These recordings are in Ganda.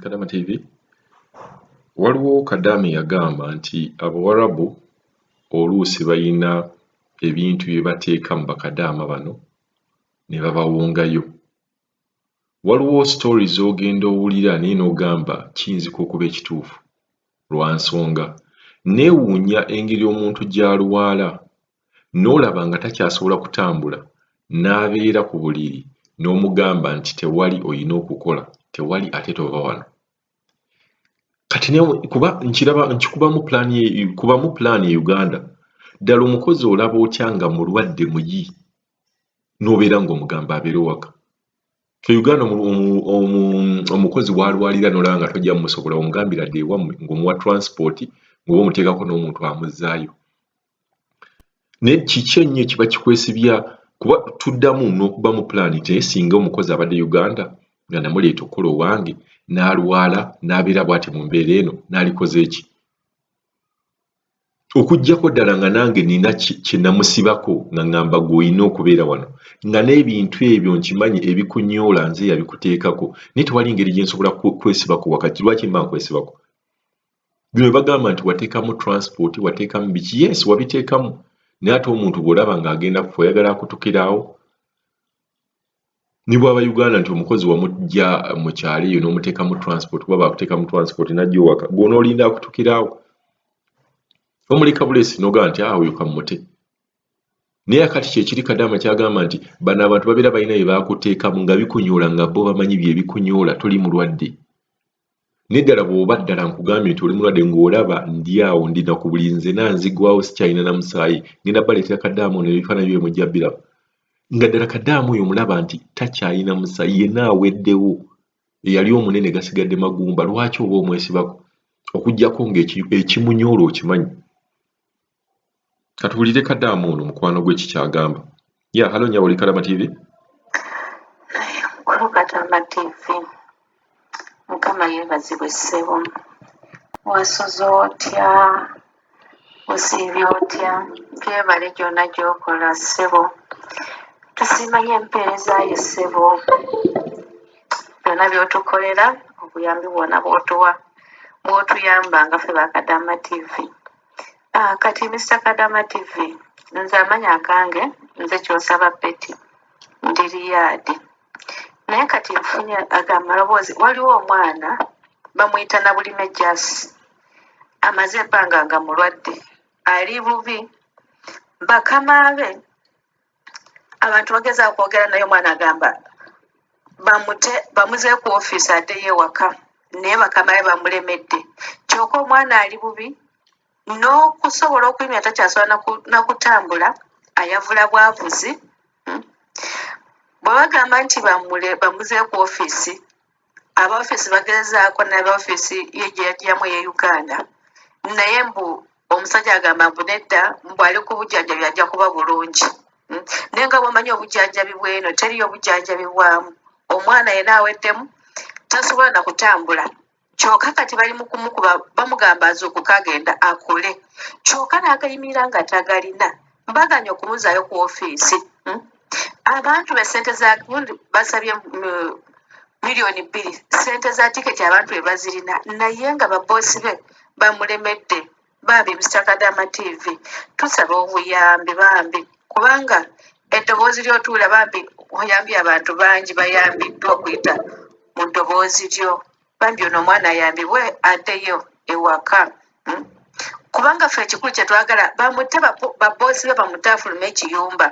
Kadama TV, waliwo Kadaama eyagamba nti Abawarabu oluusi balina ebintu bye bateeka mu bakadaama bano ne babawongayo. Waliwo story z'ogenda owulira naye n'ogamba kiyinzika okuba ekituufu lwa nsonga. Neewuunya engeri omuntu gy'alwala n'olaba nga takyasobola kutambula n'abeera ku buliri n'omugamba nti tewali olina okukola tewali ate tova wano. Kati ne kuba nkiraba nkikubamu pulaani kubamu pulaani e Uganda ddala omukozi olaba otya nga mulwadde muyi n'obeera ng'omugamba abeere waka. E Uganda omukozi w'alwalira n'olaba nga tojja mmusobola omugambira dda ewammwe ng'omuwa transport ng'oba omuteekako n'omuntu amuzzaayo. Naye kiki ennyo ekiba kikwesibya kuba tuddamu n'okubamu pulaani nti naye singa omukozi abadde Uganda nga namuleeta okukola owange n'alwala n'abeera bw'ati mu mbeera eno naalikoze ki? Okuggyako ddala nga nange nina kye namusibako nga ŋŋamba gwe olina okubeera wano nga n'ebintu ebyo nkimanyi ebikunyoola nze yabikuteekako naye tewali ngeri gye nsobola kwesibako wakati lwaki mba nkwesibako? Bino bye bagamba nti wateekamu transport wateekamu biki yes wabiteekamu naye ate omuntu bw'olaba ng'agenda kufa oyagala akutukiraawo ne bw'aba Uganda nti omukozi wamuggya mu kyalo eyo n'omuteekamu transport kuba baakuteekamu transport n'ajja ewaka gw'onoolinda akutukiraawo omuleka bulesi n'ogamba nti ah oyo kammute. Naye akati kyekiri Kadaama kyagamba nti bano abantu babeera balina bye bakuteekamu nga bikunyoola nga bo bamanyi bye bikunyoola toli mulwadde. Naye ddala bw'oba ddala nkugambye nti oli mulwadde ng'olaba ndi awo ndi na ku buli nzena nzigwawo sikyalina na musaayi ngenda baleetera Kadaama ono ebifaananyi bye mujja biraba nga ddala Kadaama oyo omulaba nti takyalina musaayi yenna aweddewo eyali omunene gasigadde magumba lwaki oba omwesibako okuggyako ng'ekimunyoola okimanyi. Katuwulire Kadaama ono mukwano gwe ki ky'agamba. Ya halo nnyabo oli Kadama TV. Mukulu Kadama TV. Mukama yeebazibwe ssebo. Wasuze otya? Osiibye otya? Gyebale gyonna gy'okola ssebo. Tusiima nnyo empeereza yo ssebo. Byonna by'otukolera, obuyambi bwonna bw'otuwa, bw'otuyamba nga ffe ba Kadama TV. Ah, kati Mr. Kadama TV, nze amanya akange nze kyosaba Betty ndi Riyadh. Naye kati nfunye ago amaloboozi, waliwo omwana bamuyita Nabulime Jasi amaze ebbanga nga mulwadde ali bubi, bakama be abantu bagezaako okwogera naye omwana agamba bamute bamuzeeyo ku ofiisi addeyo ewaka naye bakama be bamulemedde kyoka omwana ali bubi n'okusobola okuyimira takyasobola nakutambula ayavula bwavuzi hmm? Bwe bagamba nti bamuzeeyo ku ofiisi aba ofiisi bagezaako naba ofiisi ye gye yajjamu eye Uganda naye mbu omusajja agamba mbu nedda mbu ali ku bujjanjabi ajja kuba bulungi hmm? Naye nga bwomanyi obujjanjabi bweno teriyo obujjanjabi bwamu omwana yena aweddemu tasobola na kutambula kyoka kati bali mu kumukuba bamugamba azuukuke agenda akole kyoka n'agayimirira nga tagalina mbaganye okumuzaayo ku ofiisi hmm? Abantu be sente za gundi basabye 2 miliyoni sente za tiketi abantu be bazirina naye nga baboosi be bamulemedde. Bambi Mr Kadama TV tusaba obuyambi bambi kubanga eddoboozi lyotuula bambi oyambye abantu bangi bayambiddwa okuyita mu ddoboozi lyo bambi ono omwana ayambibwe addeyo ewaka hmm? Kubanga ffe ekikulu kyetwagala bamute baboosi be bamute afulume ekiyumba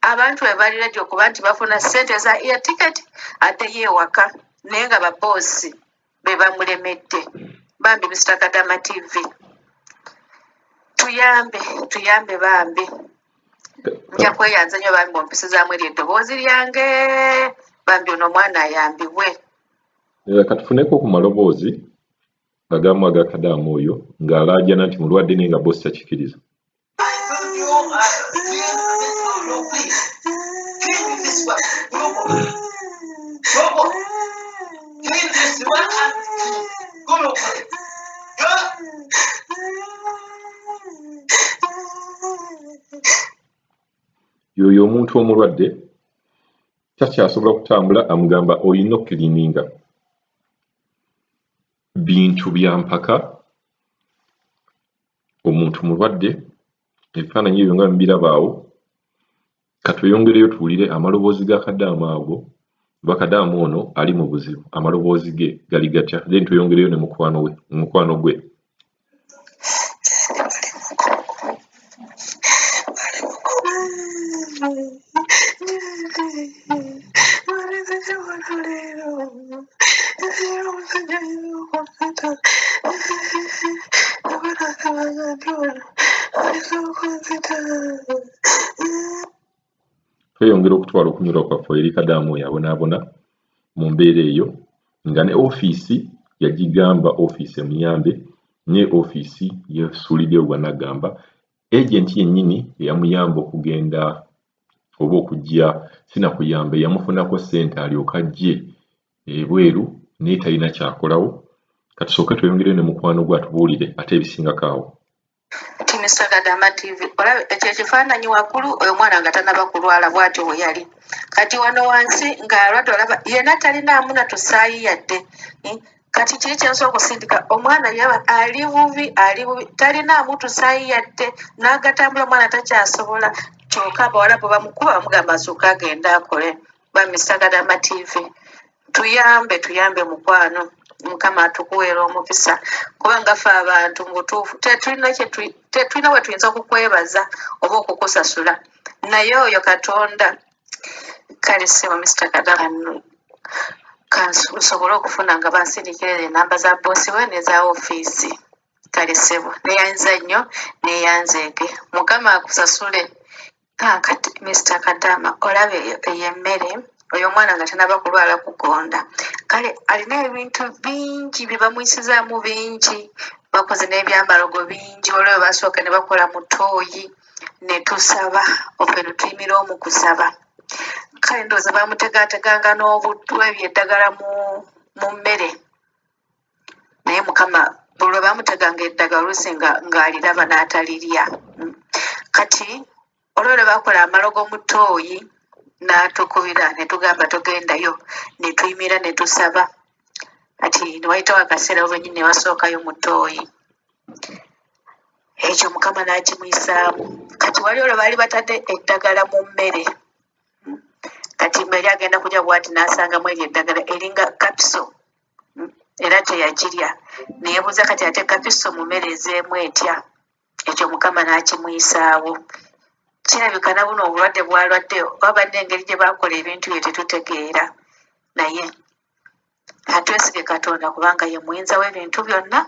abantu be bali ready okuba nti bafuna sente za air ticket addeyo ewaka naye nga baboosi be bamulemedde. Bambi Mr Kadama TV tuyambe tuyambe bambi nja kweyanza nnyo bambi ompisizaamu eryo eddoboozi lyange bambi ono omwana ayambibwe. Katufuneko ku maloboozi agamu aga Kadaama oyo ng'alaajana nti mulwadde naye nga bosi takikiriza. Yoyo omuntu omulwadde takyasobola kutambula amugamba olina okukirininga. Bintu bya mpaka, omuntu mulwadde, ebifaananyi ebyo nga bwe mubiraba awo. Ka tweyongereyo tuwulire amaloboozi ga kadaama ago, kuba kadaama ono ali mu buzibu, amaloboozi ge gali gatya, then tweyongereyo ne mukwano we, mukwano gwe. Tweyongera okutwala okunyolwa kwaffe eri kadaama oyo abonaabona mu mbeera eyo nga ne ofiisi yagigamba ofiisi emuyambe naye ofiisi yeesuuliddeyo gwa naggamba. Agenti yennyini eyamuyamba okugenda oba okujja si na kuyamba eyamufunako ssente alyoke ajje ebweru naye talina ky'akolawo. Ka tusooke tweyongereyo ne mukwano gwe atubuulire ate ebisingako awo. Team Sagadama TV olaba ekyo ekifaananyi waggulu oyo omwana nga tanaba kulwala bwatyo bwe yali kati wano wansi ng'alwadde olaba yenna talinaamu na tusaayi yadde hmm? Kati kiri kyensobola okusindika omwana yaba ali bubi ali bubi talinaamu tusaayi yadde n'agatambula omwana takyasobola kyoka abawala bwe bamukuba bamugamba asooke agende akole. Bambi Sagadama TV tuyambe tuyambe mukwano mukama atukuweera omukisa kubanga ffe abantu mubutuufu tetulina tetulina we tuyinza kukwebaza oba okukusasula naye oyo katonda. Kale ssebo Mister Kadama nsobole okufuna nga bansindikira enamba za boosi we neza ofiisi. Kale ssebo neyanza nnyo neyanzeege mukama akusasule. Kati Mister Kadama olaba eyo emmere oyo omwana nga tanaba kulwala kugonda kale alina ebintu bingi bye bamuyisizaamu bingi bakoze n'ebyamalogo bingi waliwo basooka ne bakola mu ttooyi ne tusaba offe ne tuyimira omu kusaba kale ndowooza bamutegaateganga n'obutwa ebyo eddagala mu mmere naye mukama buli lwe bamuteganga eddagala oluusi ng'aliraba n'atalirya. Kati olwo lwe bakola amalogo mu ttooyi n'atukubira ne tugamba togendayo ne tuyimira ne tusaba kati ne wayitawo akaseera bo bennyini ne basookayo mu ttooyi ekyo mukama n'akimuyisaamu. Kati wali olwo baali batadde eddagala mu mmere kati mberi agenda kulya bwati n'asangamu eryo eddagala eringa kapiso era teyagirya neyebuuza kati ate kapiso mu mmere ezeemu etya ekyo mukama n'akimuyisaawo. Kirabika na buno obulwadde bwalwadde oba banna engeri gye bakola ebintu bye tetutegeera naye atwesige Katonda kubanga ye muyinza w'ebintu byonna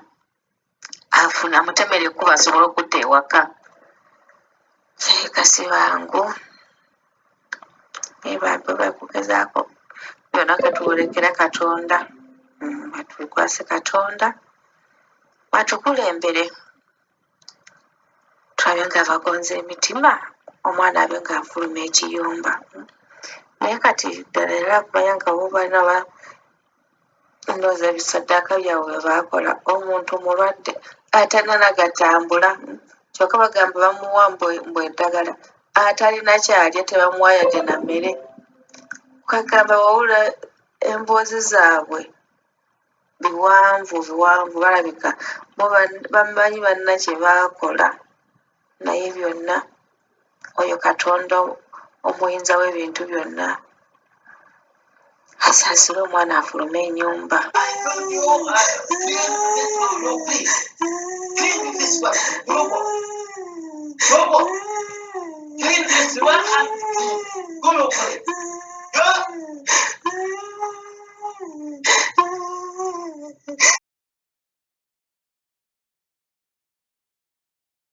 afuna amutemere ekkubo asobole okudda ewaka. Kirabika si bangu naye bambi bakugezaako byonna katuwolekera Katonda batubikwase Katonda atukulembere tulabe nga abagonza emitima omwana abe nga afuluma ekiyumba naye kati ddala era kumanya nga bo balina ba ndowooza ebisaddaaka byabwe bwe baakola omuntu mulwadde atalina nagatambula kyokka bagamba bamuwa mbu eddagala atalina kyalya tebamuwa yadde na mmere kwegamba wawula emboozi zaabwe biwanvu biwanvu balabika bo bamanyi banna kye baakola naye byonna oyo Katonda omuyinza w'ebintu byonna asaasire omwana afulume ennyumba.